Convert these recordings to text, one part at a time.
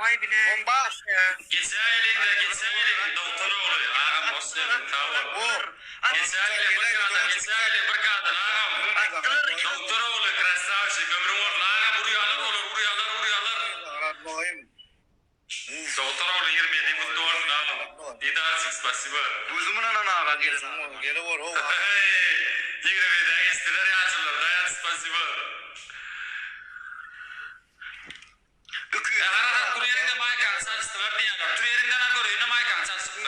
Waý bile. Bomba. Geçäýeliňdä geçäýeliň dogtor ogly agam hoş geldiň sag bol. Geçäýeliň bir kadan geçäýeliň bir kadan agam. Dogtor ogly krasawçik ömrüň bolsun agam urýalar olar urýalar urýalar. Dogtor ogly 27 gutly bolsun agam. Didarçik spasiba. Gözüm ynanan aga gelen aga. Gele bor how. Heý 27-ä geçdiler ýaşulylar daýanç spasiba. 200. Harasat tur ýeriňde maýkaňy çalyşdylar diýýärler. Tur ýeriňden-a göreýin-le maýkaňy çalşypsyň.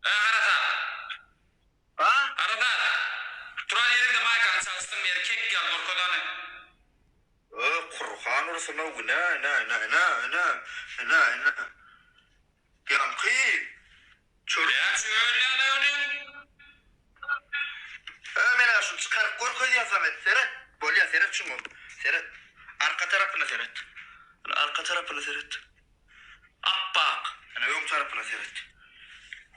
Ä Harasat. Ha? Harasat. Turan ýeriňde maýkaňy çalyşdyň ýeri kek ýaly gorkaz hany. Ö Kurhan ursun-ow ine ine ine ine ine ine ine. Ýaňky çörek. Näçe ölýän-aý ony? Ö men-ä şuny çykaryp görkezýän saňa seret. Bolýa seret şuňa. Seret. Arka tarapyna seret. Ine arka tarapyna seret. Apbak. Ine öň tarapyna seret.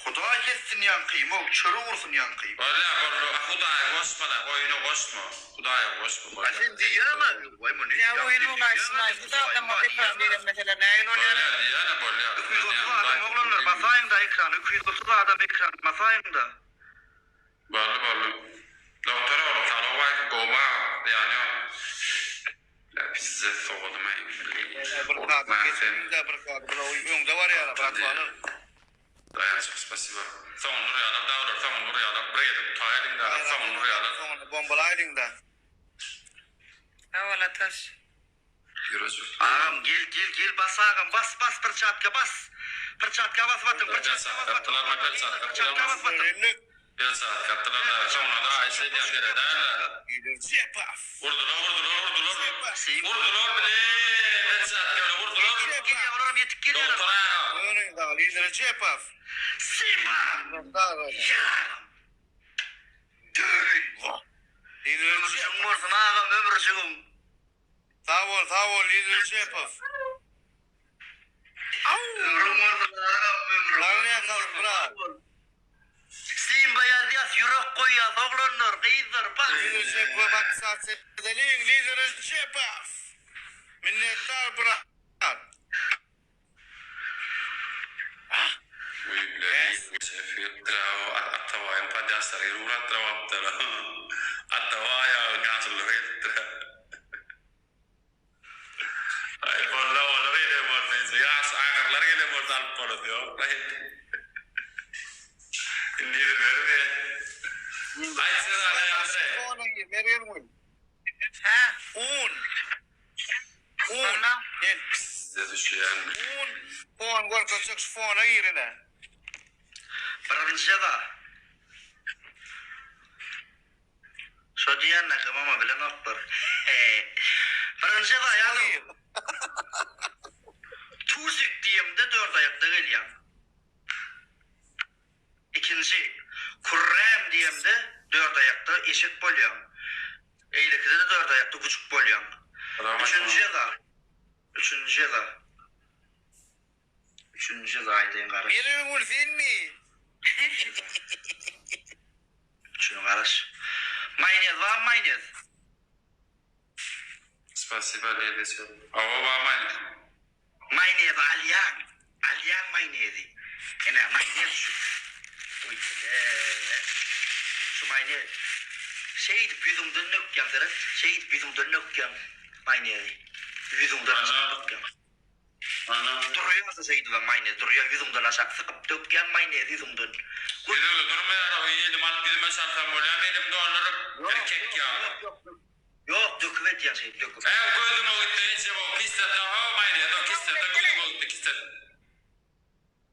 Hudaý kessin ýaňkymy-ow, çörek ursun ýaňkymy. Bolýa boldy. A Hudaýy goşma-la, oýuna goşma. Hudaýy goşma A bolýa. sen diýýäň-ä, waý muny Nä ýaňky oýun diýýäň-ä oýnaýşyna sen hiç Hudaýym adama bar ekran diýýäň-ä. beren mesele nähili bolýar? Bolýa diýýän-ä bolýa. 230 adam oglanlar basaýyňda ekrany 230 adam ekrany basaýyňda. Boldy boldy. Dogtor oglum salowmaleýkim gowmy agam zyýany ýok. Bla pizzet sowadymaý Bir kadr geçipdir bir kadr bular öňde barýarlar bratwalar. Daýançyk spasiba. Soňuny urýarlar da olar soňuny urýarlar bir gezek utaýalyň da soňuny urýarlar. Soňuny bombalaýlyň da. Sag bol Ataş. Ýürejik. Agam gel gel gel bas agam bas bas perçatka bas perçatka basyp atyň perçatka basyp atyň perçatka basyp atyň. Perçatka atdylar da soňuna da aýşa edýän seredäýler. Urdular urdular urdular urdular bile perçatka bile urdular. Ýetip gelýär olaram ýetip gelýär. Dogtor aga. Öňüň dagy lideri Jepow. Simba gel agam. Lideri Ömürjügiň bolsun agam ömürjügiň. Sag bol sag bol Lider Rejepow. Ömrüň bolsun agam ömrüň. Saglyk ýaşasyn brat. Simba ýazýas ýürek goýýas oglanlar gyzlar bas. Lider Rejepowa podpisatsa edeliň Lider Rejepow. Minnetdar brat. Atabaýyň podýaşlary gelip ugrapdyr wagtlar. Atabaý aga ýaşulular gelipdir. Aý bolla olar gelen bolsa hiç ýaş agyrlar gelen bolsa alyp bolar ýok laý. Indi ýeribermi. Aýt Sezar Andreý. Mergengül. Hä? Un. Un. Anna. Gel. Size düşýän. Un. Fon görkezjek şu fona gir ine. Birinji jeza. Şo diýenine gymama bilenoklar. Birinji jeza ýazow. Tuzik diýemde dört aýakda gelýäň. Ikinji, Kürräm diýemde dört aýakda eşek bolýaň. Eýlekide-de dört aýakda güjük bolýaň. Üçünji jeza. Üçünji jeza. Üçünji jeza aýdaýyn garaş. Mergengül senmi? Üçüni garaş. Maýonez barmy maýonez? Spasiba Lady Hawa bar maýonez. Maýonezi alýaň. Alýaň maýonezi. Ine maýonez şu. Oý bile. Şu maýonez. Şeýdip ýüzüňden dökýäň seret. Şeýdip ýüzüňden dökýäň maýonezi. Ýüzüňden aşak dökýäň. Ana. Durýarsa şeýdibem maýonez durýar ýüzüňden aşak sykyp dökýäň maýonezi ýüzüňden. Ýüzüňde durmaýar o elim alyp ýüzüme çalsam bolýamy elim dolduryp erkek ýaly. Ýok ýok ýok. Ýok döküp edýän şeýdip döküp. Äw gözüňe gitdi ençe o kislota ho maýonez o kislota gözüňe gitdi kislota.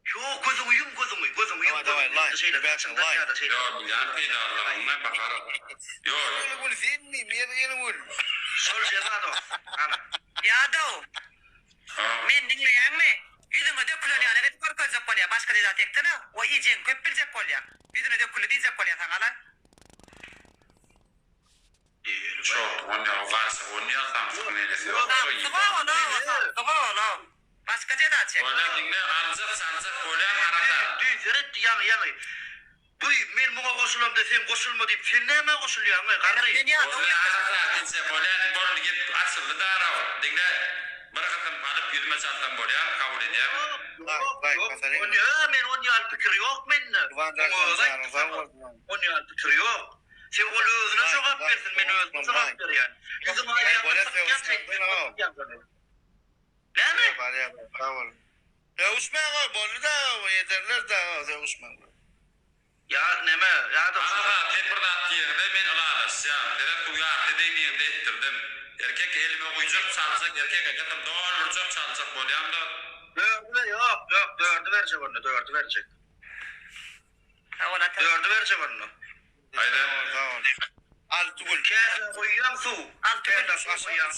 Ýok gözüňi ýum gözüňi gözüňi ýum Daway daway gözüňi laý şeýle rебята saçyňdan laý. ýa-da şeýle. Ýok bilýän peýdalylygyny bahar ýok. Mergengül senmi Mergengül. Şol jeza dos ana. Ýadaw. Ha. Meni diňleýäňmi? Ýüzüňe dökülen ýaly edip görkezjek bolýa başga jeza çeksene o iýjegiň köp biljek bolýa. Ýüzüne döküldi diýjek bolýa saňa-la. Şort onýa o garşy onýa samsyk nenesi ýok şo Samsyk ol o samsyk ol o. Başga jeza çek. Bolýa diňle aljak çaljak bolýa arada. Düý seret ýaňy ýaňy. Buý men muňa goşulamda sen goşulma diýip sen nämä goşulýaňy garry. Men ýadaw Bolýa ýaňy. arada diňle bolýa boldy gep açyldy daraw diňle bir gysym alyp. Ýüzüme çalsam bolýar, kabul edýärmi? Ýok, ýok, ýok, men on ýaly pikir ýok mende. Oňa özi aýtdy saňa. On ýaly pikir ýok. Sen ol özüne jogap bersin, men özüme jogap berýän. Ýüzüňi aýagyňa sykýan şeýtseň sykýan seni. Näme? Barýar, sag bol. Sögüşmäň-ow, boldy-da, ederler-dä, sögüşmäň. Ýa neme, ýa-da. Aga sen bir zat diýeňde men ylalaşýan. Seret bu ýarty diýdiňde etdirdim. Erkek elime guýjak çaljak erkek ekenim doldurjak çaljak bolýamda. Dördi ber ýok ýok dördi berjek onda dördi berjek. Sag bol ata. Dördi berjek onda. Aýda. Sag bol. Alty gül. Käsä guýýaň suw. Alty gül. Käsä suw guýýaň.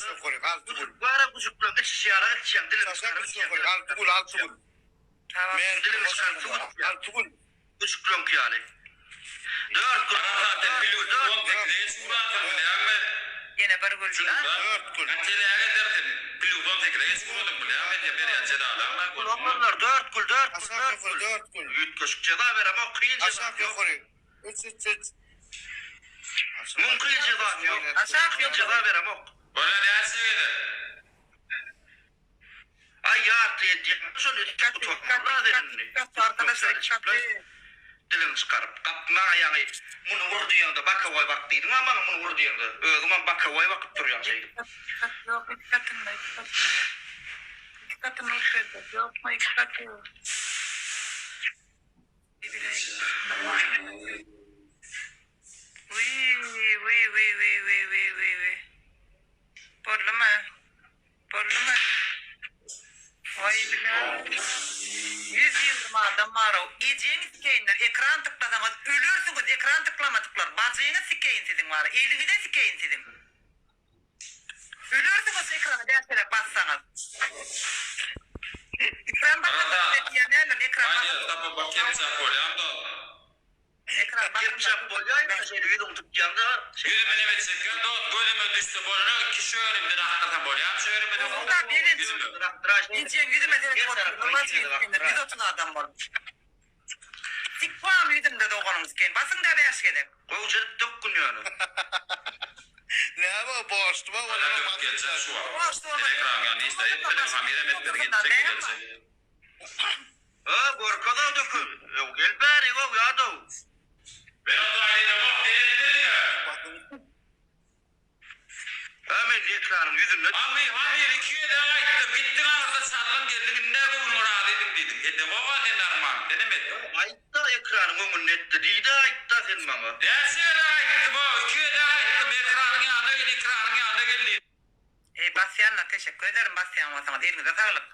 Alty gül. Güjük bara güjükleň içişi ýaly içýäň diliňi çykaryp içýäň. Alty gül alty gül. Tamam. Diliňi çykaryp suw içýäň. Alty gül. Güjükleňki ýaly. Dört gül. Aga sen plus on sekize geçip uransyň bilýäňmi? Ýene bir gül. Dört gül. Telek edersin. Plus on sekize geçip uradyň bilýäňmi? Sen berýän jezalaryňa. Gül oglanlar dört gül dört gül Aşak dört ýokary gül. dört gül. Üýtgeşik jeza beremok kyn jeza Aşak ýok. ýokary. Üç üç üç. Muň kyn jezasy ýok. Aşak Kyn jeza beremok. Bolýa näçe gezek? Aý ýarty edýän şony utanmaly sen indi. Arkadaşlar iki katly. Diliňi çykaryp gapma ýaňy muny ur diýeňde bokowoý bak diýdiň a maňa muny ur diýeňde özüňem bokowoý bakyp durýaň şeýdip. Iki kat ýok iki katynda iki katynda. Iki katyny urup berjek ýokmy iki katy. Wiý wiý wiý wiý wiý wiý wiý wiý. Boldumy? Boldumy? Waý bile. 120 adam bar-ow. Ejeňi sikeýinler, ekran tyklasaňyz ölersiňiz, ekran tyklamadyklar. Bajyňyz sikeýin siziň wara, eliňize sikeýin siziň. Ölersiňiz şu ekrana bäş gezek bassaňyz. Ekran basamadyk diýýän däldirin, ekran Aýdýar, tapyp bak kepjap bolýam dost. Ekran Kepjap bolýa ýöne şeýle ýüzüňi tutýaňda. Ýüzüme neme çekýär dost, gözüme düşse bolany ki şu ýerimden akdyrsam bolýamy şu ýerime Onda belent. Ejeň ýüzüme seredip otyr, 130 adam bolup. Sikbam ýüzümde doganyň siken. Basyň-da bäş gezek. Gowja edip dökgün ýöne. Näme o borçly ma Hala döküp geljek şu wagt. Borçly Sen ekranyň ýanyna hiç zat etmedim, hamirem etmedi, geljek geljek. Hä, görkez-ow döküp. Öw, gel bärik-ow, ýadow. Men o taýda edemok, sen etmediň-ä. Hä, men ekranyň ýüzünde. Hamy, hamir, iki gezek aýtdym, gitdiň aňyrda çaldyň geldiň, indi-ä göwnüňe razydyň diýdiň. Edemok-a sen arman, senem et. Aýt-da, ekranyň öňünde etdi diý-de, aýt-da sen maňa. Näçe gezek aýtdym-ow, iki gezek aýtdym, ekranyň ýanyna gel, ekranyň ýanyna gel diýdim. Eý basýanlar teşekkür ederim basýan bolsaňyz eliňize saglyk.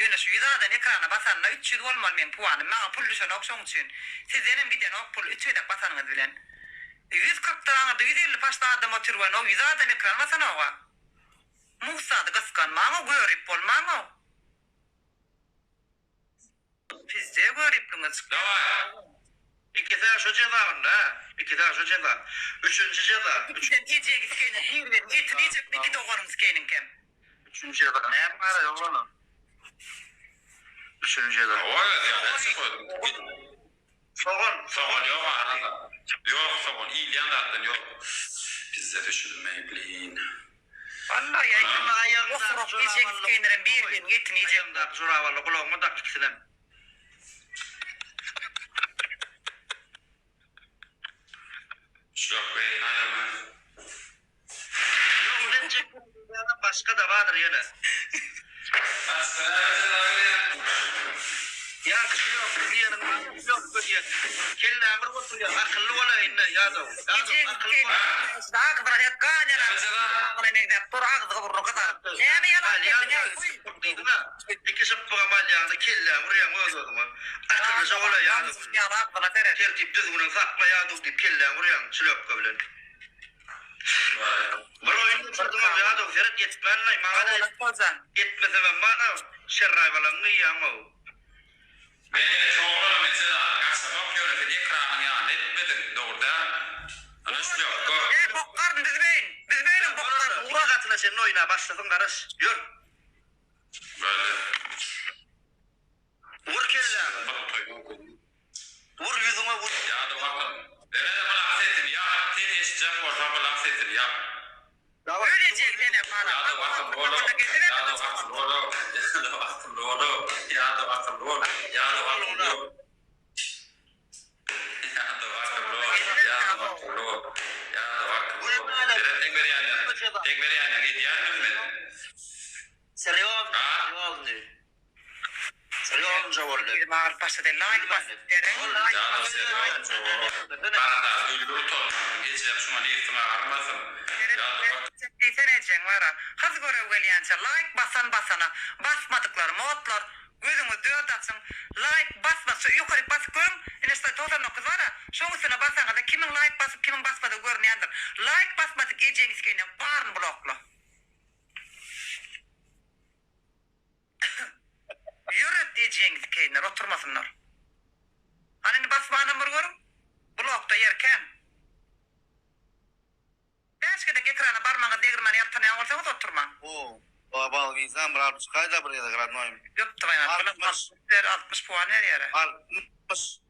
Ýöne şu ýüz adam ekrana basanda 300 bolmaly meň puanym maňa pul düşenok şoň üçin. Sizdenem gidenok pul üç gezek basanyňyz bilen. 140 dan aňyrda 150 paçda adam otyr wenow ýüz adam ekran basanoga. Mugsady gysganmaňow görip bolmaňow. Pizde göripliňiz çykýar. Daway. Ikisi-ä şo jeza onda, hä? Ikisi-ä şo jeza. Üçünji jeza. Ikisem ejeňi sikeýin bir biriň etini iýjek iki doganyň sikeýiniňkem. Üçünji jeza näme bar-aý oglanlar? Üçünji jeza. Hawa öz ýaly çyk özüň. Sogan. Sogan ýok arada. Ýok sogan iýilýän zatdan ýok. Pizde düşülmeý blin. Vallahi ýa osurok ejeňi sikeýinlerem bir biriň etini iýjek. Aýagyňdaky joraby al-da gulagyňa dak ikisinem. Şlok beýin aýagyňa. Ýok sen çekmeli diýýäňem başga-da bardyr ýene. Başga näme jeza berýäň? Ýaňky şlýopka diýeniň bar ýa şlýopka diýen. Kelläň bir oturýar. Akylly bolaý indi ýazow. Ýazow akylly bol. Diýdiň-ä. Iki şypbygam alýaňda kelläňi urýaň öz-özüňe. Akyllyja bolaý ýazow. Tertip düzgüniňi sakla ýazow diýip kelläňi urýaň şlýopka bilen. Bir oýun uçurdyňow ýadow seret etmänlaý maňada etmesemem bar-a şerraý balaňy gyýýaňow. Men erkek oglanam eje zady gaçamok ýöne sen ekranyň ýanynda etmediň dogry däl ynha şlýopka. Eý bok garyn düzmeýin düzmeýiniň bok garyn Iki gatyna çenli oýna başlasyn garaş ýör. Böyle. Vur kelläňe. Bir toý. Vur ýüzüňe vur. Ýa-da watan. Berene bylak sesini ýap. Sen eşitjek bolsaň bylak sesini ýap. Ölejek senem bala. Ýa-da watan bolar. Ýa-da watan bolar. Ýadaw akylly bol Ýadaw akylly bol Ýadaw akylly bol Ýadaw akylly bol Ýadaw akylly bol Ýadaw akylly bol Seret seň berýäniňe Seň berýäniňe edýändim men. Serýozny serýozny. Serýoznyja boldy. Ýüzüm agyryp başlady. Laýk basyp beriň. Laýk Ýadaw basyň. serýoznyja bol. Garada güldür utanmasyn. Ejem şuňa nebsiň agyrmasyn. Ýadaw Seret diýsene ejeň bara. Hyz görew gelýänçä laýk basan basana basmadyklar modlar gözüňiz dört açyň laýk basma şu ýokaryk basyp görüň ine şu 99 bara şoň üstüne basaňyzda kimiň laýk basyp kimiň basmadygy görünýändir laýk basmadyk ejeň iskeýine baryny blokla. Ýöret ejeň iskeýinler oturmasynlar. Hany indi basmanam bir görüň blokda ýer kän. Bäş gezek ekrana barmagyňyz degirmän ýaltanýan bolsaňyz oturmaň. O, global wizam bir alyp çykaýda bir gezek radnoýym. Ýokdy gaýnat bulam 60. 60 ber 60 puan berýärä. 60.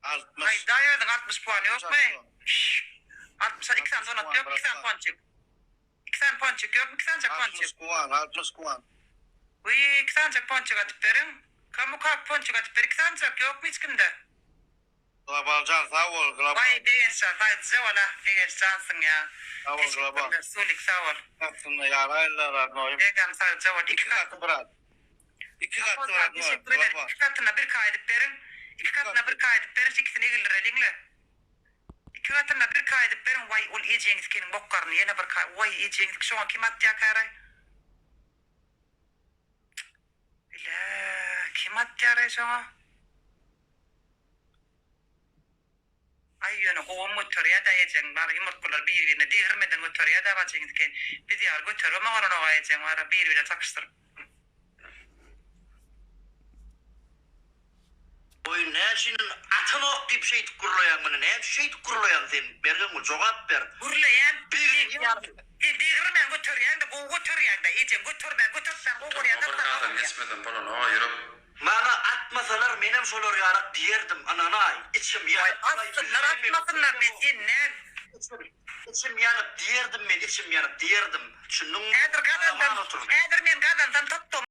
60. Aýdaý özüň 60 puan ýokmy? 60 iki sany donat ýok iki sany ponçik. Iki sany ponçik ýokmy iki sanjak ponçik. 60 puan 60 puan. Wiý iki sanjak ponçik atyp beriň. Kamu kak ponçik atyp ber iki sanjak ýokmy hiç kimde? Globaljan sag bol global. Waý Begençjan sagja bol ah Begenç jansyň ýa. Sag bol global. Teşekkürler Sulik sag bol. Aslynda ýaraýynlar radnoýym. Begam sagja bol. Iki gaty brat. Iki gaty radnoý. Teşekkür ederim. Iki gatyna bir ka edip beriň. Iki gatyna bir ka edip beriň şu ikisini egildireliňle. Iki gatyna bir ka edip beriň waý ol ejeňizkiniň bok garny ýene bir ka waý ejeňizki şoňa kim atýakaraý. Bile kim atýaraý şoňa. Aý ýöne gowam göterýädä ejeň bar ýumurtgalar bir birine degirmeden göterýädä bajyňyzky biz ýaly göteribem oňaranoga ejeň bar bir birine çakyşdyryp. Goý näçün atanok diýip şeýdip gürleýäň muny näme üçin şeýdip gürleýäň sen Mergengül jogap ber. Gürleýän sen degirmän göterýäňdä gowy göterýäňdä ejeň götermän götertmän gowy görýäňdä Bir kadan geçmesem bolanoga ýürek. Maňa atmasalar menem şolar ýalak diýerdim ynanaý içim Waý ýanyp atsynlar atmasynlar men sen däl. Içim içim ýanyp diýerdim men içim ýanyp diýerdim düşündiňmi Häzir gazansam Aman otur. häzir men gazansam topdum.